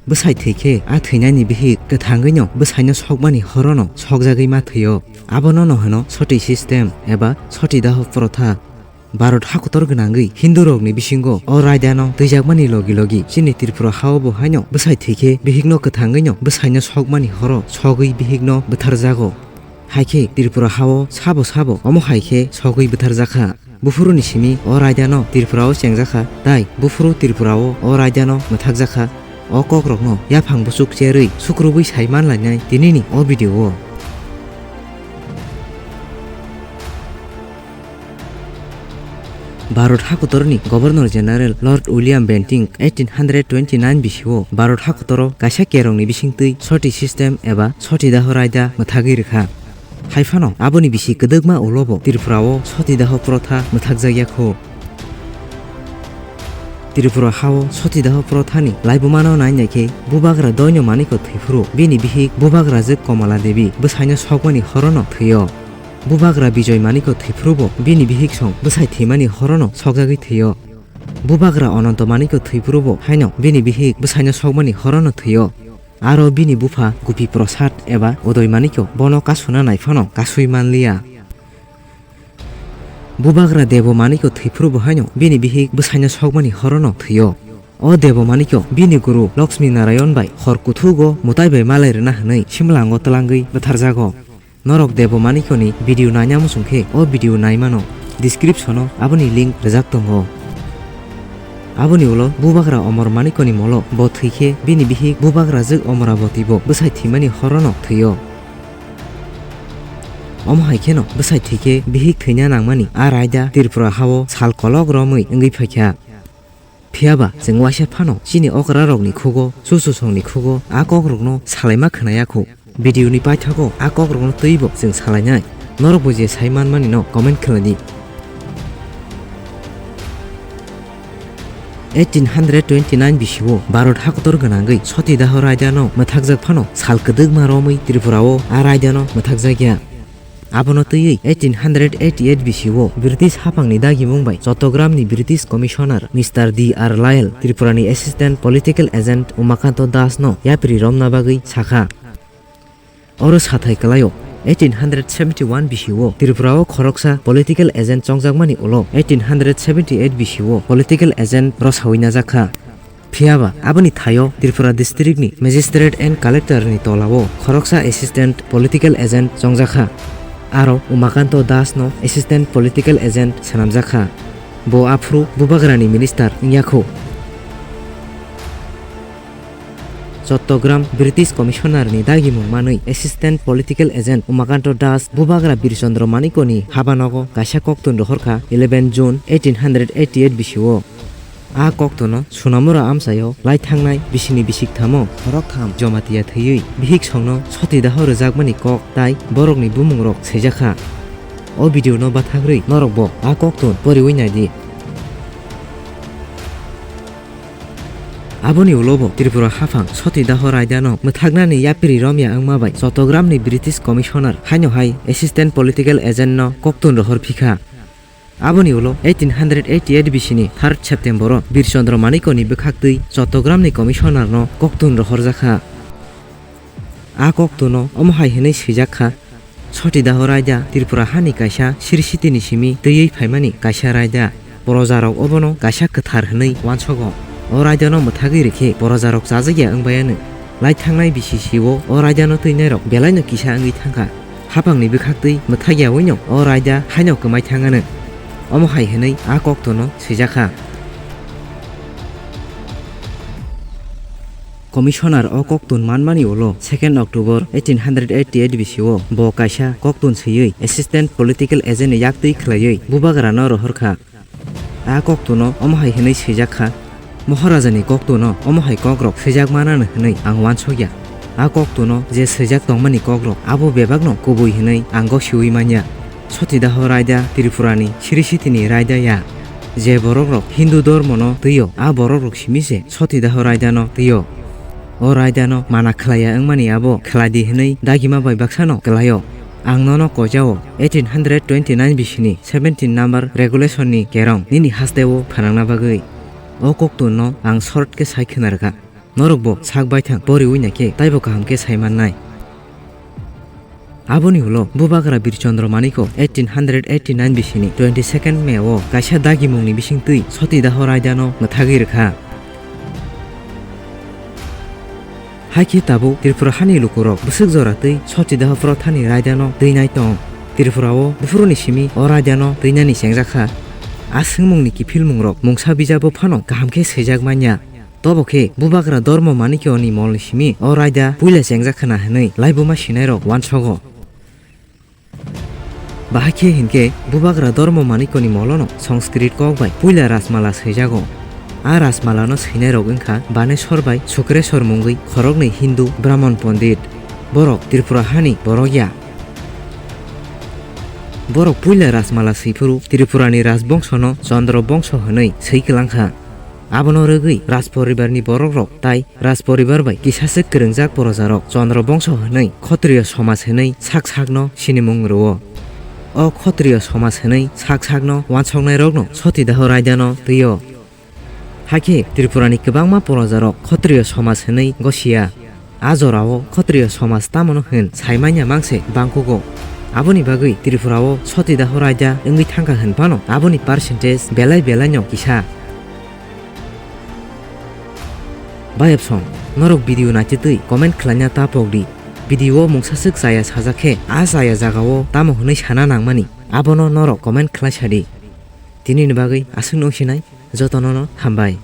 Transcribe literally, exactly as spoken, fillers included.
Bwsai thwi khe a thwinani bihik kwthangwino bwsaino sokmani horono sokjagwi ma thwio. Abono no hwno soti system eba soti daho protha. Bharot hakotor gwnangwi Hindu rokni bisingo o raidano twijakmani logi logi chini Tripura hao bo haino bwsai thwi khe bihikno kwthangwino bwsaino sokmani horo sogwi bihikno bwtharjago. Hai khe Tripura hao sabo sabo omo hai khe sogwi bwtharjakha. Buphuruni simi o raidano Tripura o chengjakha, tai buphuru Tripura o o raidano mwthakjakha. O kokrokno yaphang buchuk cherwi sukrubwi sai manlainai tinini o video o. Bharot hakotorni Governor General Lord William Bentinck eighteen hundred twenty-nine bisio Bharot hakotoro kaisa kerongni bisingtwi soti system eba soti daho raida mwthagwi rwkha. Hai phano aboni bisi kwdwkma ulobo Tripura o soti daho protha mwthakjakya kho. Tripura hao soti daho prothani laibumano nainai khe bubagra Doino Maniko thwiphuru bini bihik bubagra jwk Komala Devi bwsaino sokmani horono thwio. Bubagra Bijoy Maniko thwiphuru bo bini bihik song bwsai thwimani horono sokjagwi thwio. Bubagra Ononto Maniko thwiphuru bo haino bini bihik bwsaino sokmani horono thwio. Aro bini bupha Gupi Prasad eba Udoy Manikyo bono kasuna nai phano kasui manliya. Bubagra Debo Manikyo thwiphuru bo haino bini bihik bwsaino sokmani horono thwio. O Debo Manikyo bini guru Lakshmi Narayan bai hor kuthugo mwtai bai malai rwna hwnwi simlango twlangwi bwtharjago. Norok Debo Manikyoni video naina muchung khe o video naimano, description-o aboni link rwjak tongo. Aboni ulo Bubagra Omor Manikyoni molo bo thwi khe bini bihik Bubagra jwk Omoraboti bo bwsai thwimani horono thwio. Omo hai kheno bwsai thwi khe bihik thwina nangmani a raida Tripura hao sal kolok romwi wngwi phaikha. Phiyaba chwng waisa phano chini okrarokni khugo, chuchusongni khugo a kokrokno salaima khwnaya kho. Video ni paithago a kokrokno twibo chwng salainai. Norokbo je sai manmani no comment khlai di. Eighteen hundred twenty-nine bisio Bharot hakotor gwnangwi soti daho raidano mwthakjak phano sal kwdwkma romwi Tripura o a raidano mwthakjakya. Abono twiwi eighteen hundred eighty-eight bisio British haphangni dagimung bai Chottogramni British Commissioner Mister D R Lyall Tripurani Assistant Political Agent Umakanto Das no yapri romna bagwi sakha. Oro sathai kwlaio, eighteen hundred seventy-one bisio Tripura o khoroksa political agent chongjakmani ulo eighteen hundred seventy-eight bisio political agent rosawi najakha. Phiyaba aboni thaio Tripura district ni magistrate and collector ni tolao khoroksa assistant political agent chongjakha. Aro Umakanto Das no assistant political agent swnamjakha. Bo aphuru Bubagrani minister wngya kho. Chottogram British Commissioner ni dagimung manwi Assistant Political Agent Umakanto Das Bubagra Birchandra Manikoni habanogo kaisa koktun rohorkha eleven June eighteen hundred eighty-eight bisio. A koktuno Sunamura amchaio lai thangnai bisini bisik thamo khorok tham Jamatia thwiwi bihik songno soti daho rwjakmani kok tai borokni bumungrok swijakha. O video no bathagrwi norokbo a koktun poriwi naidi. Aboni ulobo Tripura haphang soti daho raidano mwthaknani yapri romya wngma bai Chottogramni British Commissioner haino hai Assistant Political Agent no koktun rohor phikha. Aboni ulo eighteen hundred eighty-eight bisini third September o Bir Chandra Manikoni bwkhaktwi Chottogramni Commissioner no koktun rohorjakha. A koktuno omo hai hwnwi swijakha, Soti daho raida Tripura hani kaisa siri sitini simi twiwi phaimani kaisa raida. Porojarok obono kaisa kwthar hwnwi uansogo. O raidano mwthagwi rikhe porojarok chajakya wngbai ano. Lai thangnai B C C o o raidano twinairok belaino kisa wngwi thangkha. Haphangni bwkhaktwi mwthagya wino o raida haino kwmai thang ano. Omo hai hwnwi a koktono swijakha. Commissioner o koktun manmani ulo second October eighteen hundred eighty-eight bisio bo kaisa koktun swiwi assistant political agent ni yaktwi khwlaiwi bubagrano rohorkha. A koktuno omo hai hwnwi swijakha, Maharajani koktuno omo hai kokrok swijakmanano hwnwi ang uansukya. A koktuno je swijak tongmani kokrok abo bebakno kubui hwnwi ang gosiui manya. Soti daho raida Tripurani siri sitini raida ya. Je borokrok Hindu dormono twio, a borokrok simi se soti daho raidano twio. O raidano mana khlaiya wngmani abo khlaidi hwnwi dagima bai baksano kwlaio. Ang nono koijao eighteen hundred twenty-nine bisini seventeen number regulation ni kerong nini hasteo phanangna bagwi. O koktunno ang short khe sai khna rwkha. Norokbo sak baithang poriwi naikhe taibo kaham khe sai mannai. Aboni ulo Bubagra Bir Chandra Manikko eighteen hundred eighty nine bisini twenty second May o kaisa dagimungni bisingtwi Sotidaho raidano mwthagwi rwkha. Haikhe tabuk Tripura hani lukurok bwswk jora twi Sotidaho Prothani raidano twinai tong. Tripura o buphuruni simi o raidano twinani chengjakha. A swngmungni kiphilmungrok mungsa bijabo phano kaham khe swijak manya. Tobo khe Bubagra Dormo Manikyoni molni simi o raida puila chengjak khna hwnwi laibuma sinairok uansogo. Bahai khe hinkhe Bubagra Dormo Manikyoni molono Sanskrit kok bai puila Rajmala swijago. A Rajmalano swinairok wngkha Baneswar bai Sukreswar mungwi khoroknwi Hindu Brahmon Pondit. Borok Tripura hani borok ya. Borok puila Rajmala swiphuru Tripurani Rajbongsono Chandra Bongso hwnwi swi kwlangkha. Abono rwgwi Rajporibarni borokrok tai Rajporibar bai kisaswk kwrwngjak porojarok Chandra Bongso hwnwi Khotriyo somaj hwnwi sak sakno sinimung rwo. O Khotriyo somaj hwnwi sak sakno uansoknairokno Sotidaho raidano twio. Hakhe Tripurani kwbangma porojarok Khotriyo somaj hwnwi gosiya. A jorao Khotriyo somaj tamoni hwn saimanya mangse bangkugo. Aboni bagwi Tripurao Sotidaho raida wngwi thangkha hwn phano aboni percentage belai belaino kisa. Bayapsong, norok video naitwtwi comment khlaina ta pokdi. Video o mungsaswk chaya sajak khe a chaya jagao tamo hwnwi sana nangmani abono norok comment khlai sadi. Tinini bagwi aswkno wngsinai, jotono no hambai.